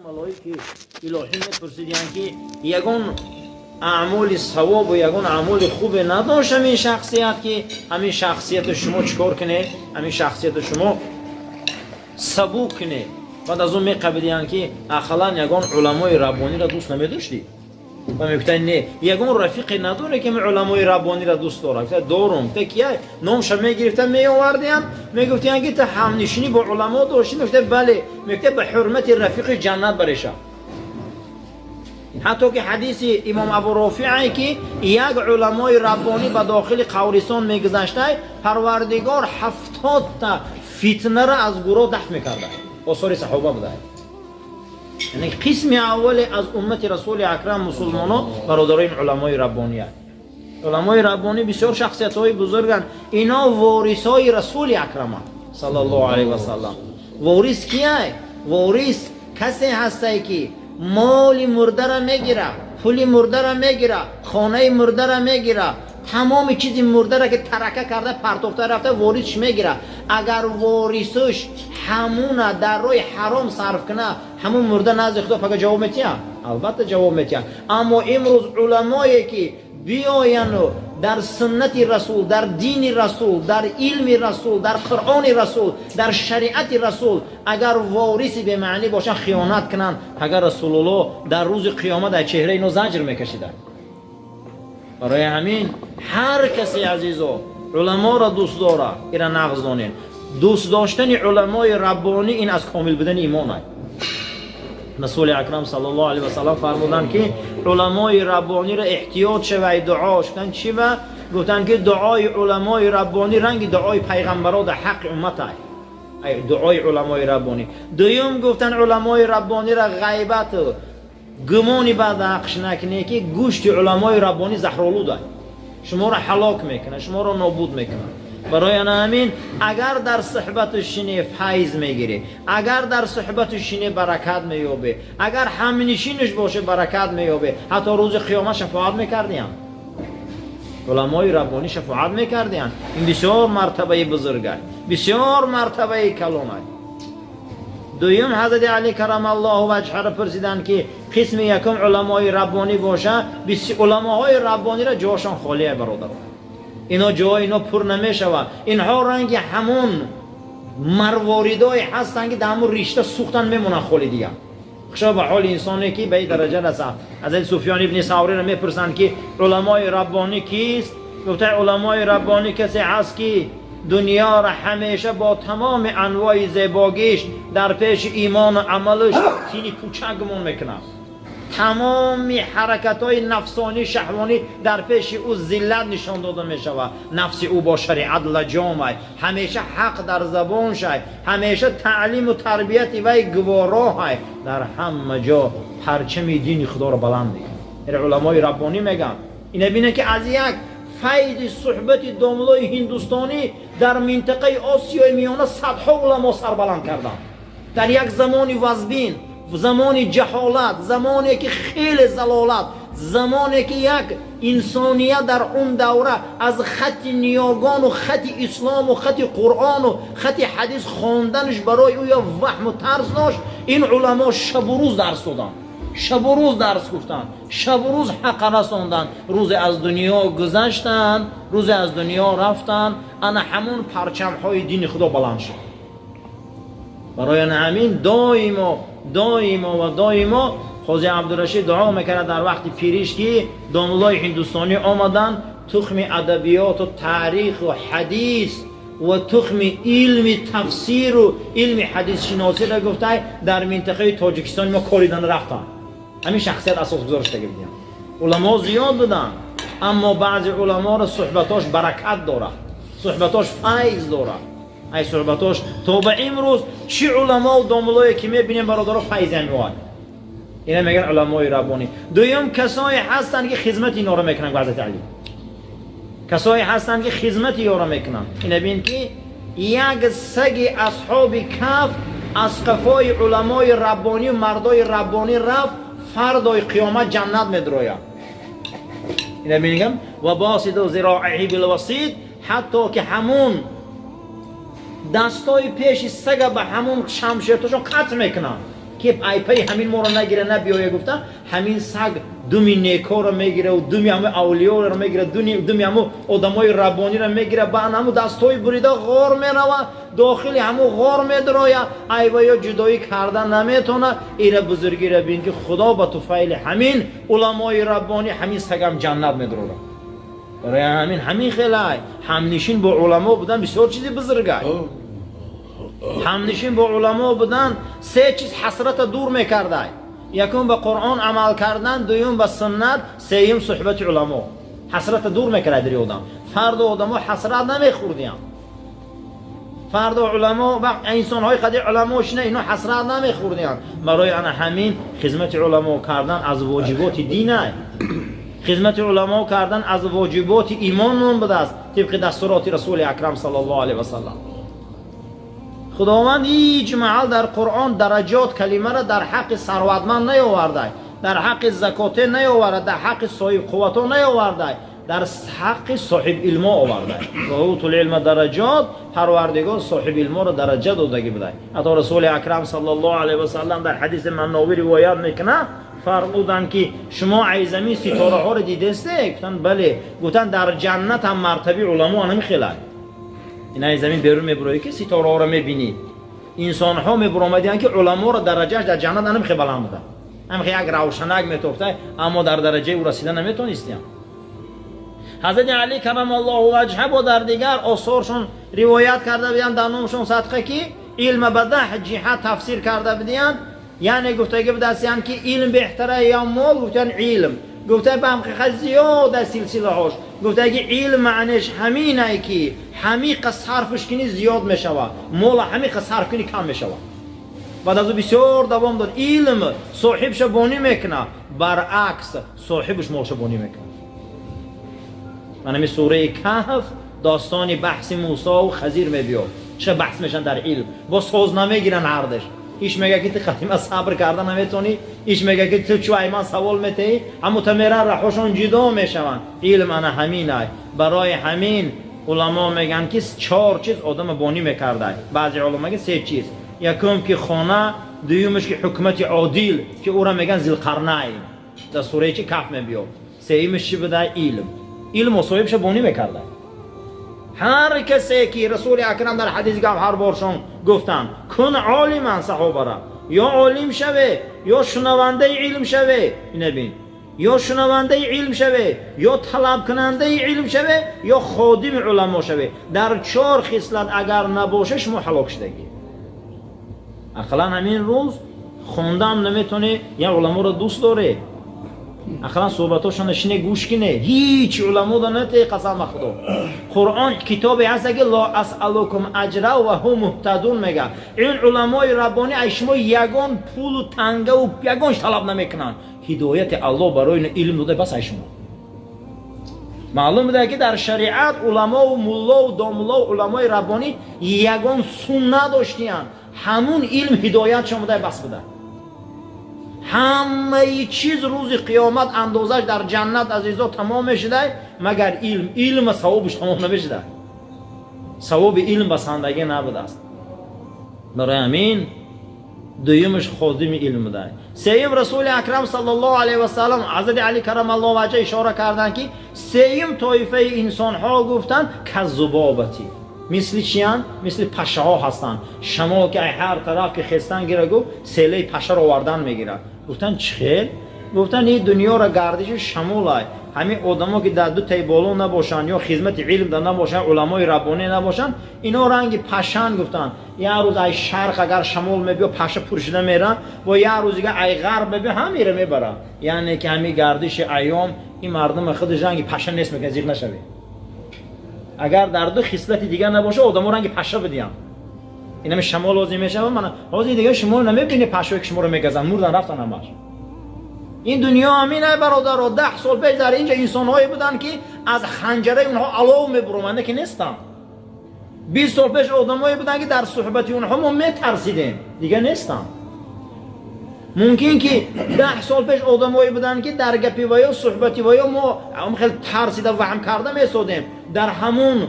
Малоики илоҳӣ мепурсидиянд, ки ягон аъмоли савобу ягон аъмоли хубе надошт ҳамин шахсият, ки ҳамин шахсияту шумо чӣ кор кунед, ҳамин шахсияту шумо сабук кунед. Баъд аз он меқабидиянд, ки ақаллан ягон уламои раббониро дӯст намедоштӣ? Ва мегуфтанд: не. Ягон рафиқе надоре, ки уламои раббониро дӯст дорад? Гуфта: дорум. Гуфта: кия? Номша мегирифта, меовардиям, мегуфтиянд, ки ту ҳамнишинӣ бо уламо доштӣ? Мегуфта: бале. Мегуфта: ба ҳурмати рафиқи ҷаннат бареша. Ҳатто ки ҳадиси имом Абу Рофиае, ки як уламои раббонӣ ба дохили қабрисон мегузаштай, Парвардигор 70-та фитнара аз гурӯҳ дафт мекарда. Осори саҳоба буда. Яъне қисми аввале аз уммати Расули Акрам, мусулмоно, бародарои уламои раббония. Уламои раббонӣ бисёр шахсиятҳои бузурганд. Ино ворисҳои Расули Акраманд, саллаллоҳу алайҳи васаллам. Ворис кияй? Ворис касе ҳастай, ки моли мурдара мегира, пули мурдара мегира, хонаи мурдара мегира, тамоми чизи мурдара, ки тарака карда партофта рафта, ворисш мегира. Агар ворисш ҳамуна дар роҳи ҳаром сарф куна, ҳамун мурда назди Худо пага ҷавоб метиҳад? Албатта, ҷавоб метиҳад. Аммо имрӯз уламое, ки биёяну дар суннати Расул, дар дини Расул, дар илми Расул, дар Қуръони Расул, дар шариати Расул, агар вориси бемаънӣ бошанд, хиёнат кунанд, агар Расулуллоҳ дар рӯзи қиёмат аз чеҳраи ино заҷр мекашиданд. Барои ҳамин ҳар касе, азизо, уламоро дӯст дора, ира нағз донед: дӯст доштани уламои раббонӣ ин аз комил будани имон аст. Расули Акрам, саллаллоҳу алайҳи васаллам, фармуданд, ки уламои раббониро эҳтиёт шавай дуо. Гуфтанд: чӣ ба? Гуфтанд, ки дуои уламои раббонӣ ранги дуои пайғамбаро дар ҳаққи уммат ай, дуои уламои раббонӣ. Дуюм, гуфтанд, уламои раббониро ғайбату гумони бад ҳаққш накунед, ки гӯшти уламои раббонӣ заҳролуд ай, шуморо ҳалок мекунад, шуморо нобуд мекунад. Барои ана ҳамин, агар дар суҳбату шине, файз мегирӣ, агар дар суҳбату шине, баракат меёбӣ, агар ҳамнишинаш боше, баракат меёбӣ. Ҳатто рӯзи қиёмат шафоат мекардиям, уламои раббонӣ шафоат мекардиям. Ин бисёр мартабаи бузургай, бисёр мартабаи калонай. Дуюм, ҳазрати Али карамаллоҳу ваҷҳаро пурсиданд, ки қисми якум уламои раббонӣ боша, уламоҳои раббониро ҷошон холия. Бародарон, ино ҷои ино пур намешавад. Инҳо ранги ҳамон марворидое ҳастанд, ки дар ҳамон ришта сӯхтан мемонанд холи дигар. Хушо ба ҳоли инсоне, ки ба ин дараҷа расад. Ҳазрати Суфён ибни Савриро мепурсанд, ки уламои раббонӣ кист? Гуфта: уламои раббонӣ касе ҳаст, ки дунёро ҳамеша бо тамоми анвои зебогиш дар пеши имону амалаш тини пучак гумон мекунад, тамоми ҳаракатҳои нафсонӣ, шаҳвонӣ дар пеши ӯ зиллат нишон дода мешавад, нафси ӯ бо шариат лаҷомай, ҳамеша ҳақ дар забоншай, ҳамеша таълиму тарбияти вай гувороҳай, дар ҳама ҷо парчами дини Худоро баланд мекунад. Ин уламои раббонӣ мегӯянд. Ина бинед, ки аз як файзи суҳбати домлои ҳиндустонӣ дар минтақаи Осиёи Миёна садҳо уламо сарбаланд карданд. Дар як замони вазбин, замони ҷаҳолат, замоне ки хеле залолат, замоне ки як инсоният дар он давра аз хати ниёгону хати ислому хати Қуръону хати ҳадис хонданаш барои ӯ ё ваҳму тарс дошт, ин уламо шабу рӯз дарс доданд, шабу рӯз дарс гуфтанд, шабу рӯз ҳақа расонданд. Рӯзе аз дунё гузаштанд, рӯзе аз дунё рафтанд, ана ҳамон парчамҳои дини Худо баланд шуд. Барои ана ҳамин доимо, доимо ва доимо Қози Абдурашид дуо мекард дар вақти пириш, ки домуллои ҳиндустонӣ омаданд, тухми адабиёту таъриху ҳадис ва тухми илми тафсиру илми ҳадисшиносиро, гуфтай, дар минтақаи Тоҷикистони мо коридан рафтанд. Ҳамин шахсият асосгузор шудаги будиям. Уламо зиёд буданд, аммо баъзе уламоро суҳбатош баракат дорад, суҳбатош файз дорад. Ай суҳбатош то ба имрӯз чӣ уламову домуллое, ки мебинем, бародаро, файзе меояд. Ина мегӯянд уламои раббонӣ. Дуюм, касое ҳастанд, ки хизмати инора мекунанд. Ҳазрати Али, касое ҳастанд, ки хизмати ёро мекунанд. Ина бин, ки як саги асҳоби каф аз қафои уламои раббонию мардои раббонӣ рафт, фардои қиёмат ҷаннат медрояд. Ина мегам: ва босиду зироиҳи билвасид. Ҳатто ки ҳамун дастои пеши сага ба ҳамун шамшертошон қатъ мекунанд. Ки айпаи ҳамин моро нагира, набиёя гуфта, ҳамин саг думи некоро мегира, думи ҳаму авлиёро мегира, думи ҳаму одамои раббониро мегира, ба ҳаму дастҳои бурида ғор мерава, дохили ҳаму ғор медроя, айваё ҷудоӣ карда наметона. Ира бузургира бин, ки Худо ба туфайли ҳамин уламои раббонӣ ҳамин сагам ҷаннат медрора. Барои ҳамин ҳамин хелай ҳамнишин бо уламо будан бисёр чизи бузургай. Ҳамнишин бо уламо будан се чиз ҳасрата дур мекардай: якум, ба Қуръон амал кардан, дуюм, ба суннат, сеюм, суҳбати уламо. Ҳасрата дур мекард дари одам. Фардо одамо ҳасрат намехӯрдиям. Фардо уламо, инсонҳои қади уламо шина, ино ҳасрат намехӯрдиям. Барои ана ҳамин хизмати уламо кардан аз воҷиботи динай, хизмати уламо кардан аз воҷиботи имон ном будааст, тибқи дастуроти Расули Акрам саллаллоҳу алайҳи васаллам. Худованд ҳеҷ маҳал дар Қуръон дараҷот калимаро дар ҳаққи сарватманд наёвардай, дар ҳаққи закоте наёварда, дар ҳаққи соҳибқуввато наёвардай, дар ҳаққи соҳибилмо овардай. Ва утул илма дараҷот. Парвардигор соҳибилморо дараҷа додагӣ будай. Ҳатто Расули Акрам саллаллоҳу алайҳи васаллам дар ҳадиси Манновӣ ривоят мекунад, фармуданд, ки шумо ай замин ситораҳоро дидесте? Гуфтанд: бале. Гуфтанд: дар ҷаннат ҳам мартаби уламо ҳамин хелай. Ин ай замин берун мебуроӣ, ки ситораҳоро мебинӣ, инсонҳо мебуромадианд, ки уламоро дараҷааш дар ҷаннат анам хе баланд буда, ҳам як равшанак метофта, аммо дар дараҷаи ӯ расида наметонистиям. Ҳазрати Али карамаллоҳу ваҷҳа бо дар дигар осоршон ривоят карда будианд, дар номшон садқа, ки илма ба 10 ҷиҳат тафсир карда будианд. Яъне гуфтагӣ будастиянд, ки илм беҳтара ё мол? Гуфтанд: илм. Гуфта, ба ҳақиқат зиёда силсилаҳош. Гуфтаги, илм маънеш ҳаминай, ки ҳамиқа сарфш кунӣ, зиёд мешавад, мола ҳамиқа сарф кунӣ, кам мешавад. Баъд аз ӯ бисёр давом дод: илм соҳибша бонӣ мекунад, баръакс, соҳибаш молша бонӣ мекунад. Манами сураи Каҳф достони баҳси Мусову Хазир мебиёд. Ча баҳс мешан дар илм, бо соз намегиранд ҳардаш. Иш мега, ки ту қадима сабр карда наметонӣ, иш мега, ки ту чӯ ай ман савол метаҳӣ. Ҳамута меран, раҳошон ҷудо мешаванд. Илм ана ҳаминай. Барои ҳамин уламо мегӯянд, ки чор чиз одама бонӣ мекардай. Баъзе уламо мегӯянд, се чиз: якум, ки хона, дуюмаш, ки ҳукумати одил, ки ӯра мегӯянд Зилқарнайн, дар сураи чи Каф мебиёд, сеюмаш чӣ будай? Илм. Илму соҳибша бонӣ мекардай. Ҳар касе ки Расули Акрам дар ҳадиси гавҳарборшон гуфтанд: кун олиман, саҳобара, ё олим шаве, ё шунавандаи илм шаве. Ина бин: ё шунавандаи илм шаве, ё талабкунандаи илм шаве, ё ходими уламо шаве. Дар чор хислат агар набоша, шумо ҳалок шудагӣ. Ақаллан ҳамин рӯз хондаам наметонӣ, я уламоро дӯст дорӣ, ақаллан суҳбатошона шине, гӯш кине. Ҳеҷ уламода натеи, қасам ба Худо. Қуръон китобе ҳаста, ки ло асалукум аҷра ва ҳум муҳтадун мега. Ин уламои раббонӣ аз шумо ягон пулу тангаву ягон талаб намекунанд. Ҳидояти Аллоҳ барои илм дода, бас ай шумо. Маълум буда, ки дар шариат уламову муллову домуллову уламои раббонӣ ягон сум надоштиянд. Ҳамун илм ҳидоятшон буда, бас буда. Ҳамаи чиз рӯзи қиёмат андозаш дар ҷаннат, азизо, тамом мешудай, магар илм. Илма савобаш тамом намешуда, савоби илм басандагӣ набудааст. Барои ҳамин дуюмаш ходими илм будай. Сеюм, Расули Акрам саллаллоҳу алайҳи васаллам, ҳазрати Али карамаллоҳу ваҷҳа ишора карданд, ки сеюм тоифаи инсонҳо, гуфтанд, каззубобати, мисли чиянд? Мисли пашаҳо ҳастанд. Шамол ки ай ҳар тараф ки хестан гира, гуфт, селаи пашаро овардан мегирад. Гуфтанд: чӣ хел? Гуфтанд: ин дунёро гардиши шамолай. Ҳамин одамо, ки дар ду таи боло набошанд, ё хизмати илм да набошанд, уламои раббонӣ набошанд, ино ранги пашанд. Гуфтанд: як рӯз ай шарқ агар шамол мебиё, паша пур шуда мера, бо як рӯз дига ай ғарб мебиё, ҳамира мебара. Яъне ки ҳамин гардиши айём ин мардума худаш ранги паша нест мекунад. Зиқ нашавед, агар дар ду хислати дигар набоша, одамо ранги паша бидиҳанд. Инами шамол лозим мешава. Мана ҳозир дига шумо намебинед пашое, ки шуморо мегазанд, мурдан, рафтан ҳамаш. Ин дунё ҳамин ай, бародаро. 10 сол пеш дар инҷа инсонҳое буданд, ки аз ханҷараи онҳо алов мебуроманда, ки нестанд. 20 сол пеш одамое буданд, ки дар суҳбати онҳо мо метарсидем, дига нестанд. Мумкин ки 10 сол пеш одамое буданд, ки дар гапи ваё, суҳбати ваё мо хеле тарсида, ваҳм карда месодем. Дар ҳамун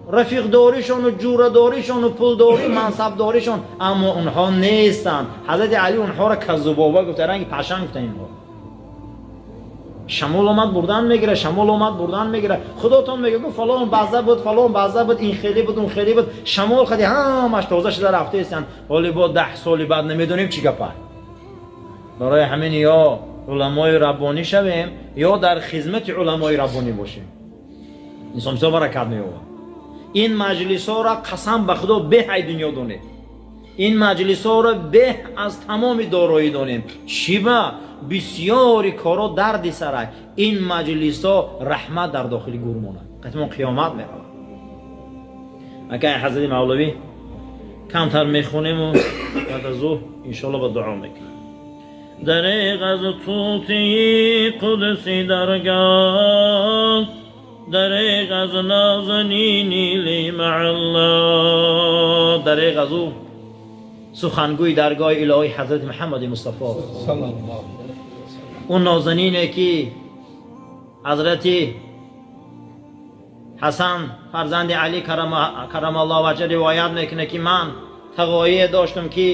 Рафиқдоришону ҷӯрадоришону пулдорӣ, мансабдоришон, аммо онҳо нестанд. Ҳазрати Али онҳоро каззубоба гуфта, ранги пашан гуфта. Инҳо шамол омад, бурдан мегира, шамол омад, бурдан мегира. Худотон мега, гуфт, фалон баъза буд, фалон баъза буд, ин хеле буд, он хеле буд. Шамол қади ҳамаш тоза шуда рафтаистанд. Ҳоли бо 10 соли баъд намедонем чӣ гапа. Барои ҳамин ё уламои раббонӣ шавем, ё дар хизмати уламои раббонӣ бошем, инсон бисёр баракат меёбад. Ин маҷлисҳоро, қасам ба Худо, беҳ ай дунё донед, ин маҷлисҳоро беҳ аз тамоми дороӣ донем. Чӣ ба бисёри коро дарди сарай, ин маҷлисҳо раҳмат дар дохили гур монад, қатимон қиёмат меравад. Акай ҳазрати Мавлавӣ камтар мехонему баъд аз ӯ иншоалло ба дуо мекунем. Дареғ аз тӯтии қудси даргоҳ, дареғ аз нозанини лимаалло, дареғ аз ӯ сухангӯи даргоҳи илоҳӣ, ҳазрати Муҳаммади Мустафо, он нозанине ки ҳазрати Ҳасан, фарзанди Али карамаллоҳ ваҷҳа, ривоят мекунад, ки ман тағоие доштам, ки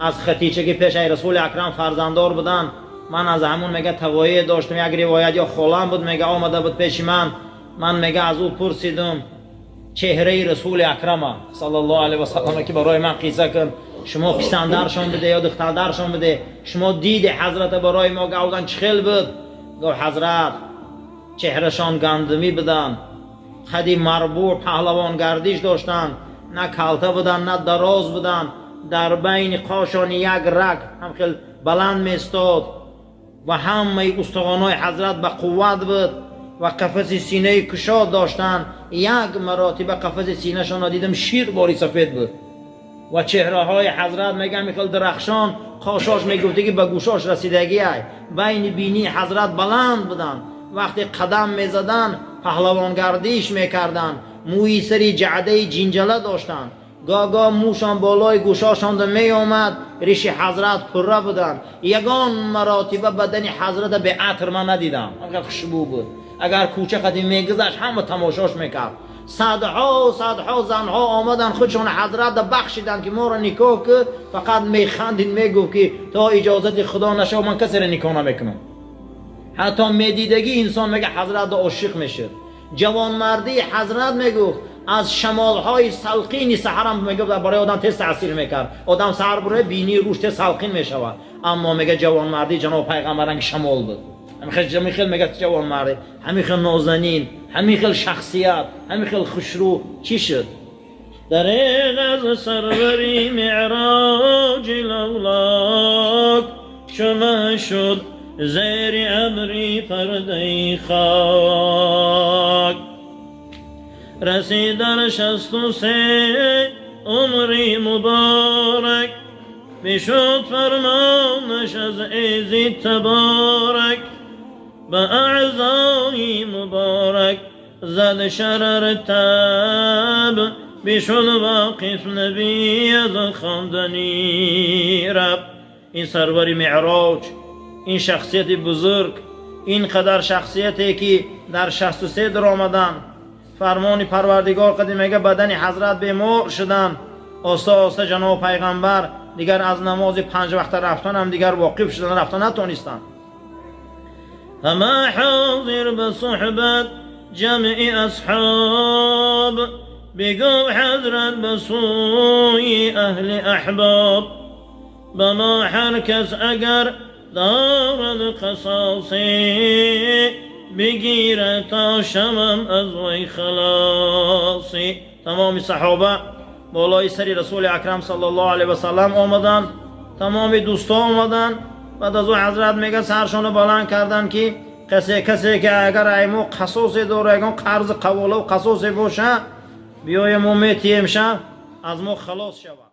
аз Хатича, ки пешаи Расули Акрам фарзанддор буданд, ман аз ҳамун, мега, тағоие доштам. Як ривоят ё холам буд, мега, омада буд пеши ман. Ман, мега, аз ӯ пурсидум чеҳраи Расули Акрама саллаллоҳу алайҳи васаллама, ки барои ман қисса кун, шумо писандаршон буде ё духтардаршон буде, шумо диди ҳазрата барои мо гавдан, чӣ хел буд? Гуфт: ҳазрат чеҳрашон гандумӣ буданд, қади марбӯъ, паҳлавонгардиш доштанд, на калта буданд, на дароз буданд, дар байни қошон як раг ҳам хел баланд местод ва ҳамаи устухонҳои ҳазрат ба қувват буд ва қафаси синаи кушод доштанд. Як маротиба қафаси синашонро дидам, шир бори сафед буд ва чеҳраҳои ҳазрат, мегам, хел дарахшон, қошош мегуфтагӣ ба гӯшош расидагиай, байни бинии ҳазрат баланд буданд. Вақте қадам мезаданд, паҳлавонгардиш мекарданд. Мӯи сари ҷаъдаи ҷинҷала доштанд, гоҳ-гоҳ мӯшон болои гӯшошонда меомад. Риши ҳазрат пурра буданд. Ягон маротиба бадани ҳазрата беатр ман надидам, анқадр хушбӯ буд. Агар кӯча қади мегузашт, ҳама тамошош мекард. Садҳо садҳо занҳо омаданд, худшон ҳазрата бахшиданд, ки моро никоҳ ки. Фақат механдид, мегуфт, ки то иҷозати Худо нашав, ман касеро никоҳ намекунам. Ҳатто медидагӣ инсон, мега, ҳазрата ошиқ мешуд. Ҷавонмардии ҳазрат, мегуфт, аз шамолҳои салқини саҳарам, мегуфт, барои одам тез таъсир мекард. Одам саҳар бура, бинии рӯш тез салқин мешавад. Аммо, мега, ҷавонмардии ҷаноб пайғамбар ранги шамол буд. Ҳамин хел, мега, ҷавонмардӣ, ҳамин хел нозанин, ҳамин хел шахсият, ҳамин хел хушрӯ чӣ шуд? Дареғ аз сарвари меъроҷи лавлок, чума шуд зери абри пардаи хок, расид дар 63 умри муборак, бишуд фармонаш аз изи таборак, ба аъзои муборак зад шарар таб, бишуд воқиф набӣ аз хондани раб. Ин сарвари меъроҷ, ин шахсияти бузург, ин қадар шахсияте ки дар 63 даромаданд, фармони Парвардигор қади, мега, бадани ҳазрат бемор шуданд. Оста оста ҷаноб пайғамбар дигар аз намози панҷвақта рафтанам дигар воқиф шудан, рафта натонистанд. Ҳама ҳозир ба суҳбат ҷамъи асҳоб, бигуфт ҳазрат ба сӯи аҳли аҳбоб: ба мо ҳар кас агар дорад қасосе, бигирад, то шавам аз вай халосе. Тамоми саҳоба болои сари Расули Акрам саллаллоҳу алайҳи васаллам омаданд, тамоми дӯстон омаданд. Баъд аз ӯ ҳазрат, мега, саршонро баланд карданд, ки касе ки агар ай мо қасосе дора, ягон қарзи қаволаву қасосе боша, биёя, мо метиҳем, ша аз мо халос шавад.